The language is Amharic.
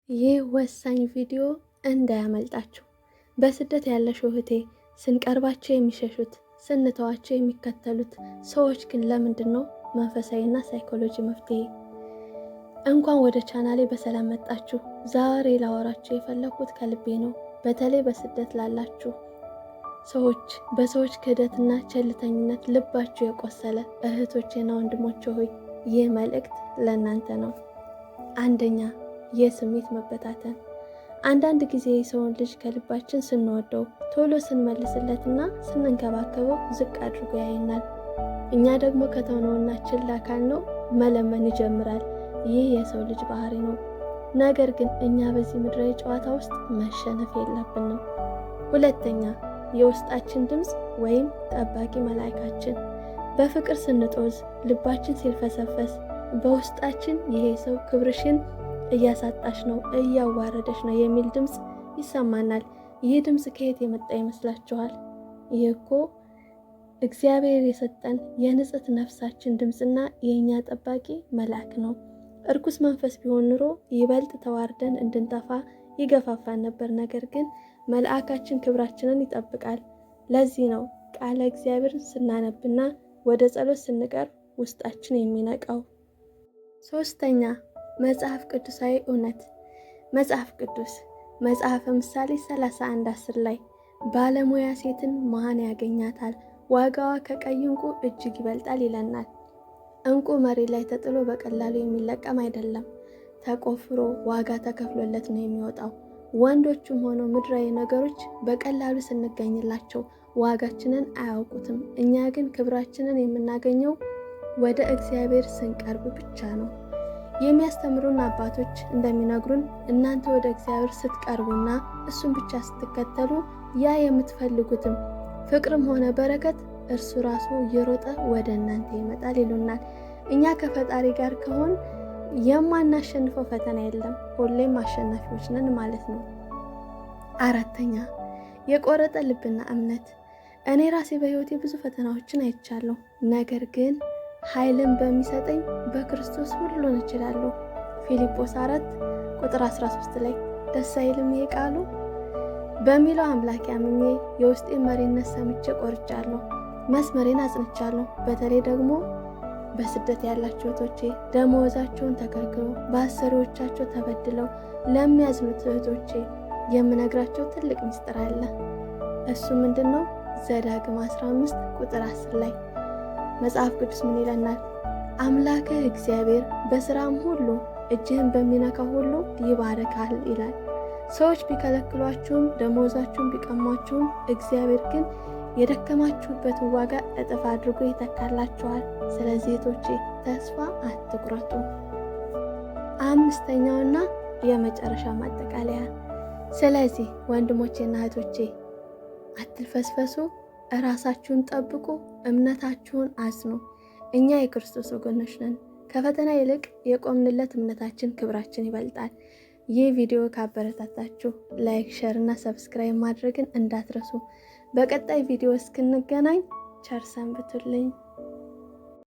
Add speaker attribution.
Speaker 1: ይህ ወሳኝ ቪዲዮ እንዳያመልጣችሁ። በስደት ያለሽ እህቴ፣ ስንቀርባቸው የሚሸሹት፣ ስንተዋቸው የሚከተሉት ሰዎች ግን ለምንድን ነው? መንፈሳዊና ሳይኮሎጂ መፍትሄ። እንኳን ወደ ቻናሌ በሰላም መጣችሁ። ዛሬ ላወራችሁ የፈለኩት ከልቤ ነው። በተለይ በስደት ላላችሁ ሰዎች፣ በሰዎች ክህደትና ቸልተኝነት ልባችሁ የቆሰለ እህቶቼና ወንድሞቼ ሆይ፣ ይህ መልእክት ለእናንተ ነው። አንደኛ፣ የስሜት መበታተን። አንዳንድ ጊዜ የሰውን ልጅ ከልባችን ስንወደው፣ ቶሎ ስንመልስለትና ስንንከባከበው ዝቅ አድርጎ ያየናል። እኛ ደግሞ ከተውነውና ችላ ካልነው መለመን ይጀምራል። ይህ የሰው ልጅ ባህሪ ነው። ነገር ግን እኛ በዚህ ምድራዊ ጨዋታ ውስጥ መሸነፍ የለብንም። ሁለተኛ፣ የውስጣችን ድምፅ ወይም ጠባቂ መላእካችን። በፍቅር ስንጦዝ፣ ልባችን ሲልፈሰፈስ በውስጣችን "ይሄ ሰው ክብርሽን እያሳጣሽ ነው፣ እያዋረደሽ ነው" የሚል ድምፅ ይሰማናል። ይህ ድምፅ ከየት የመጣ ይመስላችኋል? ይህ እኮ እግዚአብሔር የሰጠን የንጽሕት ነፍሳችን ድምፅና የእኛ ጠባቂ መልአክ ነው። እርኩስ መንፈስ ቢሆን ኑሮ ይበልጥ ተዋርደን እንድንጠፋ ይገፋፋን ነበር። ነገር ግን መልአካችን ክብራችንን ይጠብቃል። ለዚህ ነው ቃለ እግዚአብሔርን ስናነብና ወደ ጸሎት ስንቀርብ ውስጣችን የሚነቃው። ሶስተኛ፣ መጽሐፍ ቅዱሳዊ እውነት። መጽሐፍ ቅዱስ መጽሐፈ ምሳሌ 31:10 ላይ "ባለሙያ ሴትን ማን ያገኛታል? ዋጋዋ ከቀይ ዕንቁ እጅግ ይበልጣል" ይለናል። ዕንቁ መሬት ላይ ተጥሎ በቀላሉ የሚለቀም አይደለም። ተቆፍሮ፣ ዋጋ ተከፍሎለት ነው የሚወጣው። ወንዶችም ሆነው ምድራዊ ነገሮች በቀላሉ ስንገኝላቸው ዋጋችንን አያውቁትም። እኛ ግን ክብራችንን የምናገኘው ወደ እግዚአብሔር ስንቀርብ ብቻ ነው። የሚያስተምሩን አባቶች እንደሚነግሩን፣ እናንተ ወደ እግዚአብሔር ስትቀርቡና እሱን ብቻ ስትከተሉ ያ የምትፈልጉትም ፍቅርም ሆነ በረከት እርሱ ራሱ እየሮጠ ወደ እናንተ ይመጣል ይሉናል። እኛ ከፈጣሪ ጋር ከሆን የማናሸንፈው ፈተና የለም። ሁሌም አሸናፊዎች ነን ማለት ነው። አራተኛ፣ የቆረጠ ልብና እምነት። እኔ ራሴ በሕይወቴ ብዙ ፈተናዎችን አይቻለሁ። ነገር ግን ኃይልን በሚሰጠኝ በክርስቶስ ሁሉን እችላለሁ። ፊልጶስ 4 ቁጥር 13 ላይ። ደስ አይልም ይሄ ቃሉ? በሚለው አምላክ አምኜ፣ የውስጤን መሪነት ሰምቼ ቆርጫለሁ። መስመሬን አጽንቻለሁ። በተለይ ደግሞ በስደት ያላችሁ እህቶቼ፣ ደመወዛቸውን ተከልክሎ፣ በአሰሪዎቻቸው ተበድለው ለሚያዝኑት እህቶቼ የምነግራቸው ትልቅ ምስጢር አለ። እሱ ምንድን ነው? ዘዳግም 15 ቁጥር 10 ላይ መጽሐፍ ቅዱስ ምን ይለናል? "አምላክህ እግዚአብሔር በስራም ሁሉ፣ እጅህን በሚነካው ሁሉ ይባርካል" ይላል። ሰዎች ቢከለክሏችሁም፣ ደመወዛችሁን ቢቀሟችሁም፣ እግዚአብሔር ግን የደከማችሁበትን ዋጋ እጥፍ አድርጎ ይተካላችኋል። ስለዚህ እህቶቼ፣ ተስፋ አትቁረጡ። አምስተኛውና የመጨረሻ ማጠቃለያ። ስለዚህ ወንድሞቼና እህቶቼ፣ አትልፈስፈሱ፣ እራሳችሁን ጠብቁ፣ እምነታችሁን አጽኑ። እኛ የክርስቶስ ወገኖች ነን። ከፈተና ይልቅ የቆምንለት እምነታችን፣ ክብራችን ይበልጣል። ይህ ቪዲዮ ካበረታታችሁ like፣ share እና subscribe ማድረግን እንዳትረሱ። በቀጣይ ቪዲዮ እስክንገናኝ ቸር ሰንብቱልኝ።